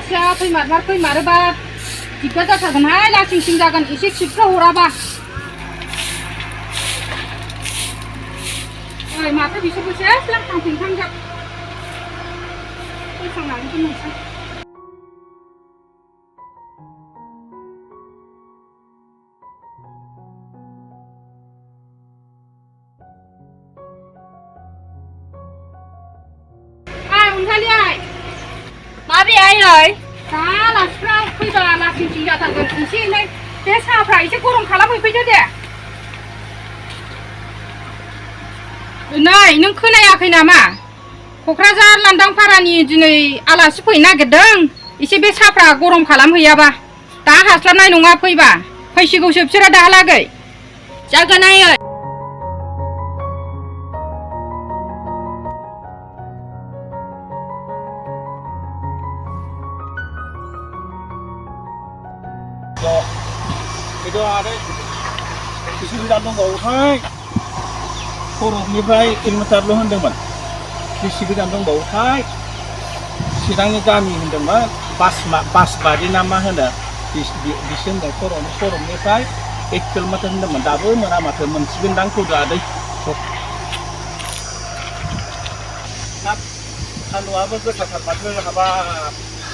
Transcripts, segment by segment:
आलासिया फैमारोबा दिग्दार जाथारगोनहाय लासिं सिं जागोन एसे खिफ्राव हराबा ओइ माथो बिसोरबोसो स्लां थांफिनखांजोब फैखांनानै दोननोसै अनजालि आइ माबे आयै दा आलासिफ्रा फैबा लासिं सिं जाथारगोन एसे एनै बे साहाफ्रा एसे गरम खालामहैफैदो दे नै नों खोनायाखै नामा क'क्राझार लांदांपारानि दिनै आलासि फैनो नागिरदों एसे बे साहाफ्रा गरम खालामहैयाबा दा हास्लाबनाय नङा फैबा फैसिगौसो बिसोरो दाहालागै जागोन आयै itu ada di sini datang kau hai korup nipai kilometer lo hendak di sini datang kau hai sidangnya kami hendak pas badi nama hendak di sini korup nipai 1 kilometer hendak dapat mana macam mensibindang tu dah ada kalau apa tu sakit macam apa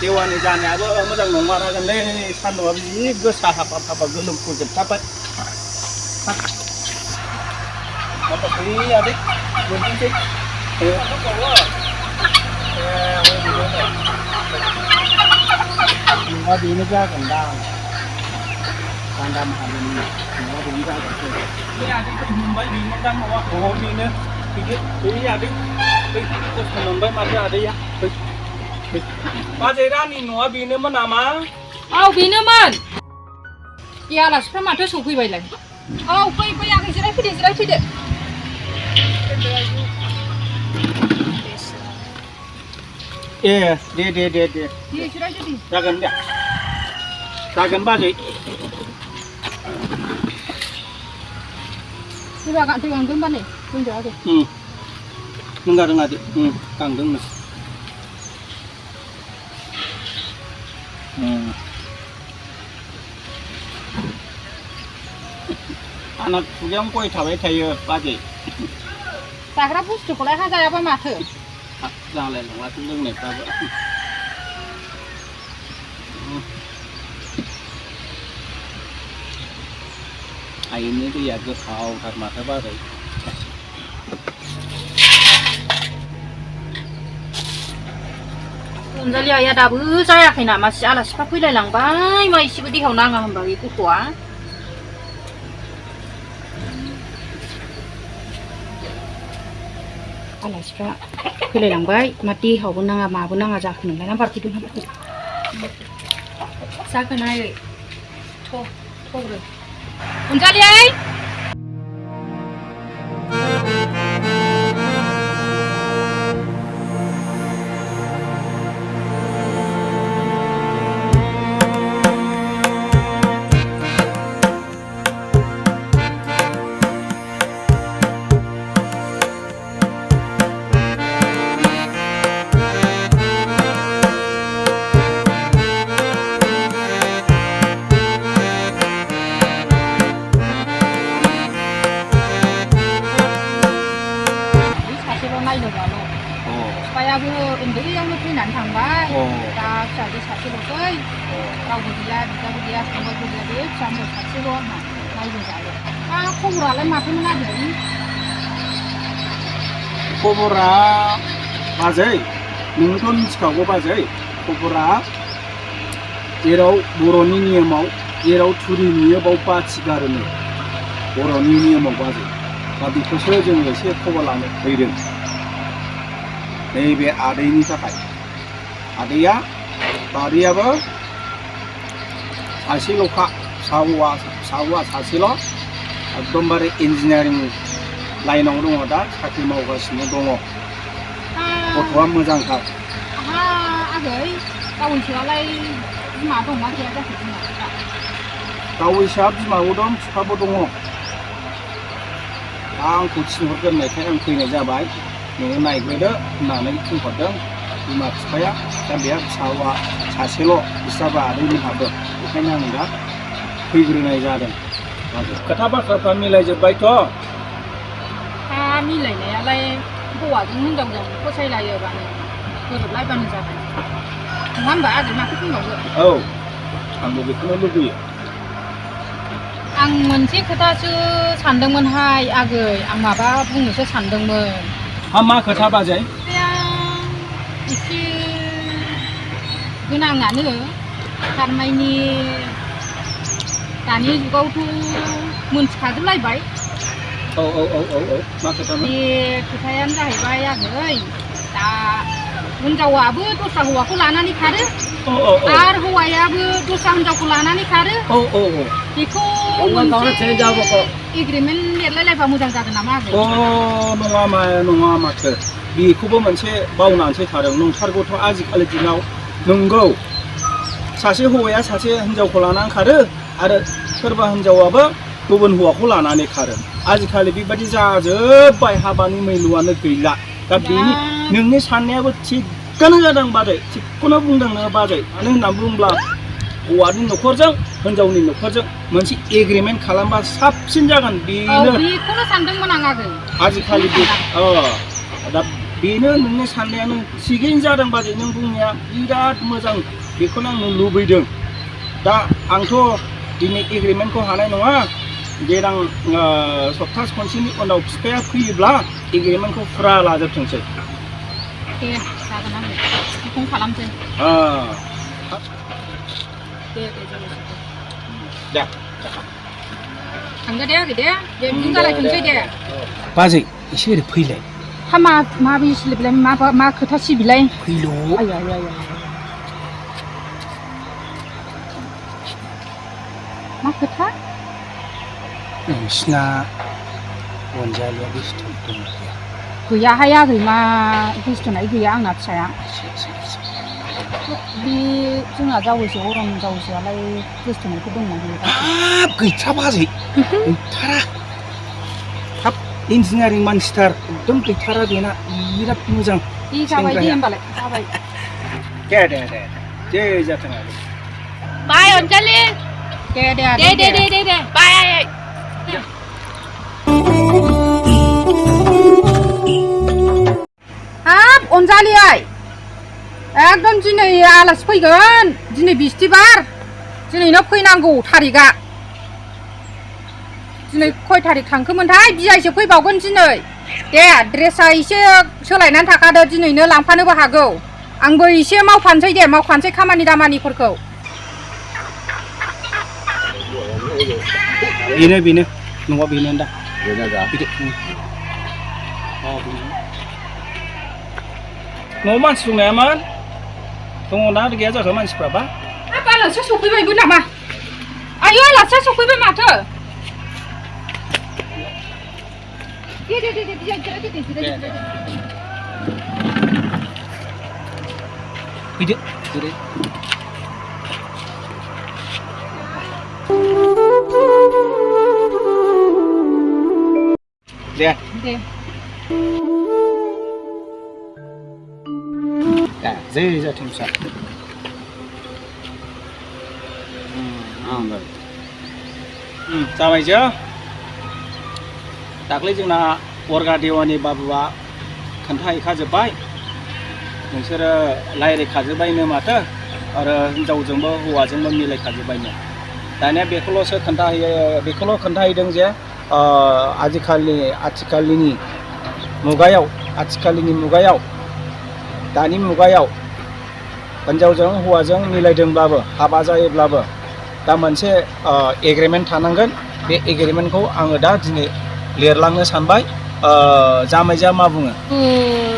Dewan ini apa macam nomor aja le sandu abis gesah apa gelum kujet apa beli adik mungkin sih semua di ini juga kandang hari ini semua di ini juga ini adik ke Mumbai di Mumbai mau oh ini ini adik ke Mumbai masih ada ya बाजेरानि न'आ बेनोमोन नामा? औ बेनोमोन ए आलासिफ्रा माथो सफैबायलाय औ फै आगै जिरायफैदो ए दे जिरायदो दे जागोन बाजै दै गांदोंबा नै लोंदो आगै नोंगादों आदै गांदोंनो anak yang kau cabai cair bagai जाग्रा बुस्थुखौलाय हाजायाबा माथो जालाय नङा लोंनायफ्राबो आयनि दैया गोथावथार माथो बारै अनजालि आइया दाबो जायाखै नामा आलासिफ्रा फैलायलांबाय मा एसेबो देहायाव नाङा होनबा बे गथ'आ आलासिफ्रा फैलायलांबाय मा देहायावबो नाङा माबो नाङा जाखो नोंलाय नाम्बारखौ जागोन आयै थ'ब्रो अनजालि आइ फिफायाबो उन्दैयावनो फैनानै थांबाय दा फिसाजो सासेल'सै रावबो गैया बिदाबो गैया फंबायबो गैया बे फिसा हिनजाव सासेल' आंहा नायनो जायो दा खबरालाय माथोमोन आदै खबरा बाजै नोंथ' मिथिखागौ बाजै खबरा जेराव बर'नि नियमाव जेराव थुरि नुयो बाव बाथि गारोनो बर'नि नियमाव बाजै दा बेखौसो जों एसे खबर लानो फैदों नैबे आदैनि थाखाय आदैयाबो सासेल'खा फिसा सासेल' एकदमबारे इन्जिनियारिं लाइनाव दङ दा साख्रि मावगासिनो दङ गथ'आ मोजांथार आगै गावैसोआलाय बिमा दंना गैया जाखो बिमा गावैसोआ बिमाबो दं बिफाबो दङ आंखौ थिनहरग्रोनायखाय आं फैनाय जाबाय नोङो नायग्रोदो होननानै थिनहरदों बिमा बिफाया दा बेहा फिसावा सासेल' बिस्राबो आदैमोनहाबो बेखायनो आं दा फैग्रोनाय जादों खोथा बाथ्राफ्रा मिलायजोब्बायथ' हा मिलायनायालाय हौवाजों हिनजावजों फसायलायोबानो गोरोबलायबानो जाबाय नङा होमबा आगै माखौ बुंबावो औ आंबो बेखौनो लुबैयो आं मोनसे खोथासो सानदोंमोनहाय आगै आं माबा बुंनोसो सानदोंमोन मा खोथा बाजै एसे गोनाङानो थारमानि दानि जुगावथ' मोनथिखाजोबलायबाय औ मा खोथामोन बे खोथायानो जाहैबाय आगै दा हिनजावाबो दस्रा हौवाखौ लानानै खारो आरो हौवायाबो दस्रा हिनजावखौ लानानै खारो बेखौ एग्रिमेन्ट लिरलायलायबा मोजां जागोन नामा आगै नङा माथो बेखौबो मोनसे बावनानैसो थादों नंथारगौथ' आजिखालि दिनाव नंगौ सासे हौवाया सासे हिनजावखौ लानानै खारो आरो सोरबा हिनजावाबो गुबुन हौवाखौ लानानै खारो आजिखालि बेबायदि जाजोब्बाय हाबानि मैलुआनो गैला दा बेनि नोंनि साननायाबो थिगानो जादों बाजै थिगखौनो बुंदों नोङो बाजै मानो होननानै बुङोब्ला हौवानि न'खरजों हिनजावनि न'खरजों मोनसे एग्रिमेन्ट खालामबा साबसिन जागोन बेखौनो सानदोंमोन आं आगै आजिखालि दा बेनो नोंनि साननायानो थिगैनो जादों बाजै नों बुंनाया बिराद मोजां बेखौनो आं लुबैदों दा आंथ' दिनै एग्रिमेन्टखौ हानाय नङा देनां सप्ताह खनसेनि उनाव बिफाया फैयोब्ला एग्रिमेन्टखौ फुरा लाजोबथोंसै दे जागोन आगै बेखौनो खालामसै दे थांदो दे आगै दे बिदिनो जालायथोंसै दे बाजै एसे ओरै फैलाय माबे सिलिबलाय मा खोथा सिबिलाय फैल' मा खोथा नोंसिना अनजालिया बेस्थ' दं गैयाहाय आगै मा बुस्थुनाय गैया आंना फिसाया बे जोंना जावैसो अरन जावैसोआलाय बुस्थुनायखौ दंना गैथ्रा बाजै गैथारा हाब इन्जिनियारिं मानसिथार एकदम गैथारा बेना बिराद मोजां बे जाबाय दे होमबालाय जाबाय दे जाथों आरो बाय अनजालि दे बाय आयै हाब अनजालि एकदम दिनै आलासि फैगोन दिनै बिस्थिबार दिनैनो फैनांगौ थारिखआ दिनै खय थारिख थांखोमोनथाय बियाइसो फैबावगोन दिनै दे ड्रेसा एसे सोलायनानै थाखादो दिनैनो लांफानोबो हागौ आंबो एसे मावफानोसै खामानि दामानिफोरखौ बेनो नङा बेनो दा न'आव मानसि दंनायामोन दङना गैया जाखो मानसिफ्राबा आलासिया सफैबायबो नामा आयौ आलासिया सफैबाय माथो फैदो जै जाथों फिसा जाबायजो दाख्लै जोंना अरगा देवानि बाबुआ खोन्थाहैखाजोब्बाय नोंसोरो रायज्लायखाजोब्बायनो माथो आरो हिनजावजोंबो हौवाजोंबो मिलायखाजोब्बायनो दानिया बेखौल' खोन्थाहैदों जे आथिखालनि मुगायाव दानि मुगायाव हिनजावजों हौवाजों मिलायदोंब्लाबो हाबा जायोब्लाबो दा मोनसे एग्रिमेन्ट थानांगोन बे एग्रिमेन्टखौ आङो दा दिनै लिरलांनो सानबाय जामाइजोआ मा बुङो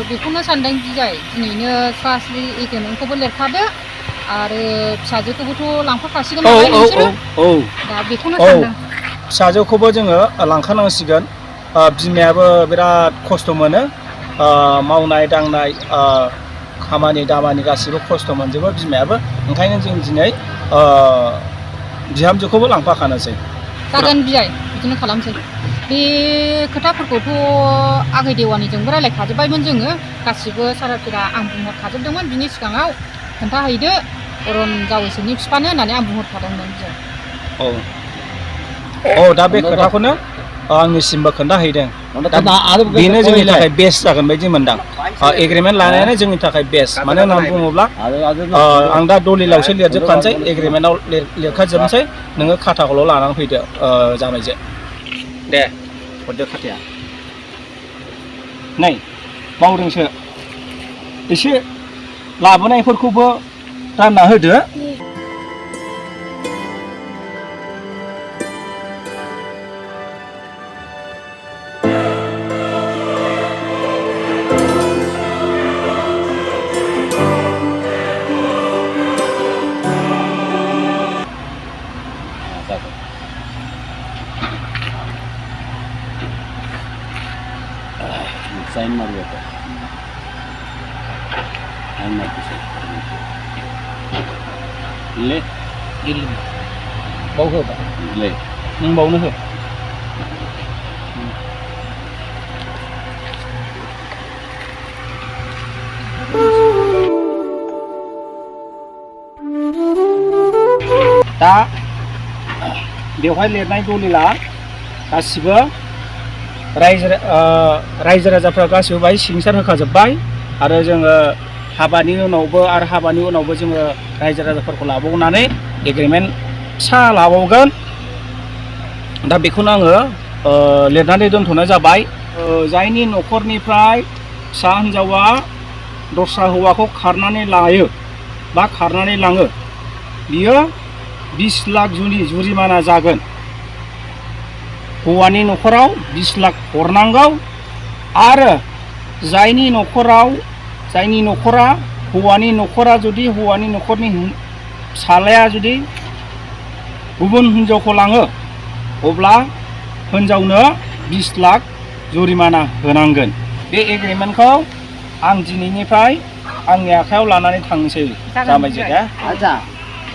बेखौनो सानदों बिजाय दिनैनो सास्रि एग्रिमेन्टखौबो लिरखादो आरो फिसाजोखौबोथ' लांफाखासिगोन नालाय नोंसोरो दा बेखौनो सानदों फिसाजोखौबो जोङो लांखानांसिगोन बिमायाबो बिराद खस्थ' मोनो मावनाय दांनाय खामानि दामानि गासिबो खस्थ' मोनजोबो बिमायाबो ओंखायनो जों दिनै बिहामजोखौबो लांफाखानोसै जागोन बियाय बिदिनो खालामसै बे खोथाफोरखौथ' आगै देवानिजोंबो रायलायखाजोब्बायमोन जोङो गासिबो साराफिरा आं बुंहरखाजोबदोंमोन बिनि सिगाङाव खोन्थाहैदो अरन जावैसोनि बिफानो होननानै आं बुंहरखादोंमोन जों दा बे खोथाखौनो आंनिसिमबो खोन्थाहैदों दा बेनो जोंनि थाखाय बेस्ट जागोन बायदि मोनदां एग्रिमेन्ट लानायानो जोंनि थाखाय बेस्ट मानो होननानै बुङोब्ला आं दा दलिलावसो लिरजोबखानोसै एग्रिमेन्टआव लिरखाजोबनोसै नोङो खाथाखौल' लानानै फैदो जामायजो दे हरदो खाथाया नै बावदोंसो एसे लाबोनायफोरखौबो रानना होदो साइन ಮಾಡಬೇಕು ಸಾइन ಮಾಡ್ತೀವಿ ಇಲ್ಲೇ ಇಲ್ಲಿ बाव हो ಇಲ್ಲೇ नों बावनो हो दा बेवहाय लिरनाय दलिला गासिबो रायजो राजाफ्रा गासिबो बाहाय सिगनेसार होखाजोब्बाय आरो जोङो हाबानि उनावबो जोङो रायजो राजाफोरखौ लाबावनानै एग्रिमेन्ट फिसा लाबावगोन दा बेखौनो आङो लिरनानै दोनथ'नाय जाबाय जायनि न'खरनिफ्राय फिसा हिन्जावा दस्रा हौवाखौ खारनानै लायो बा खारनानै लाङो बियो 20 लाख जुरिमाना जागोन हौवानि न'खराव 20 लाख हरनांगौ आरो जायनि न'खरा हौवानि न'खरनि फिसालाया जुदि गुबुन हिन्जावखौ लाङो अब्ला हिन्जावनो 20 लाख जुरिमाना होनांगोन बे एग्रिमेन्टखौ आं दिनैनिफ्राय आंनि आखायाव लानानै थांनोसै जामायजो दे आजा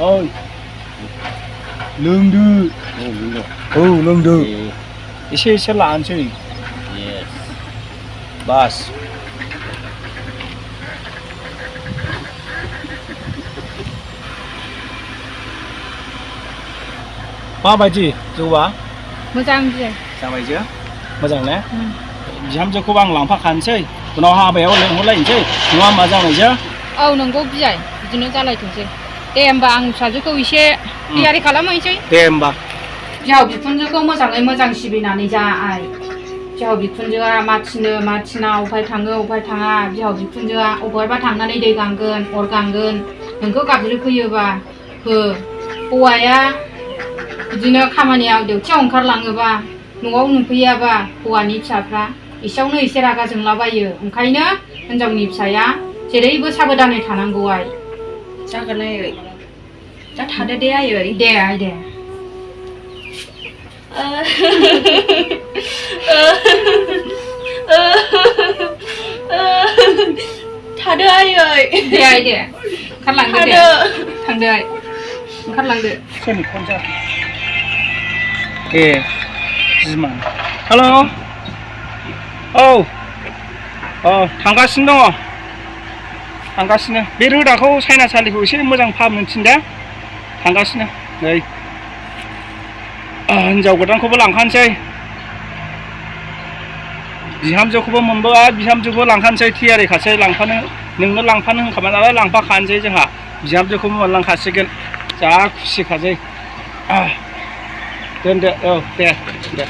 ओइ लोंदो औ लोंदो एसे लानोसै बास माबायदि जौआ मोजां बियो जामायजो मोजां ने बिहामजोखौबो आं लांफाखानोसै उनाव हाबायाव लेंहरलायनोसै नङा होमबा जामायजो औ नंगौ बियाय बिदिनो जालायथोंसै दे होमबा आं फिसाजोखौ एसे थियारि खालामहैसै दे होमबा बिहाव बिखुनजोखौ मोजाङै मोजां सिबिनानै जा आइ बिहाव बिखुनजोआ मा थिना अबहाय थाङो अबहाय थाङा बिहाव बिखुनजोआ अबहायबा थांनानै दै गांगोन अर गांगोन नोंखौ गाबज्रिफैयोबा हो हौवाया बिदिनो खामानियाव डिउटियाव ओंखारलाङोबा न'आव नुफैयाबा हौवानि फिसाफ्रा एसेयावनो एसे रागा जोंलाबायो ओंखायनो हिन्जावनि फिसाया जेरैबो साबधानै थानांगौ आइ जागोन आयै दा थादो दे आयै दे आइ दे थादो आयै दे आइ दे ओंखारलांदो दे थांदो आइ ओंखारलांदो सोरनि फन जाखो ए बिमा हेल' औ थांगासिनो दङ थांगासिनो बे रोदाखौ साइनासालिखौ एसे मोजां फाहामनो थिन दे थांगासिनो नै हिन्जाव गोदानखौबो लांखानोसै बिहामजोखौबो मोनबोआ बिहामजोखौबो लांखानोसै थियारिखासै नोंनो लांफानो होनखाबाय नालाय लांफाखानोसै जोंहा बिहामजोखौबो मोनलांखासिगोन जा खुसिखासै दोनदो औ दे औ दे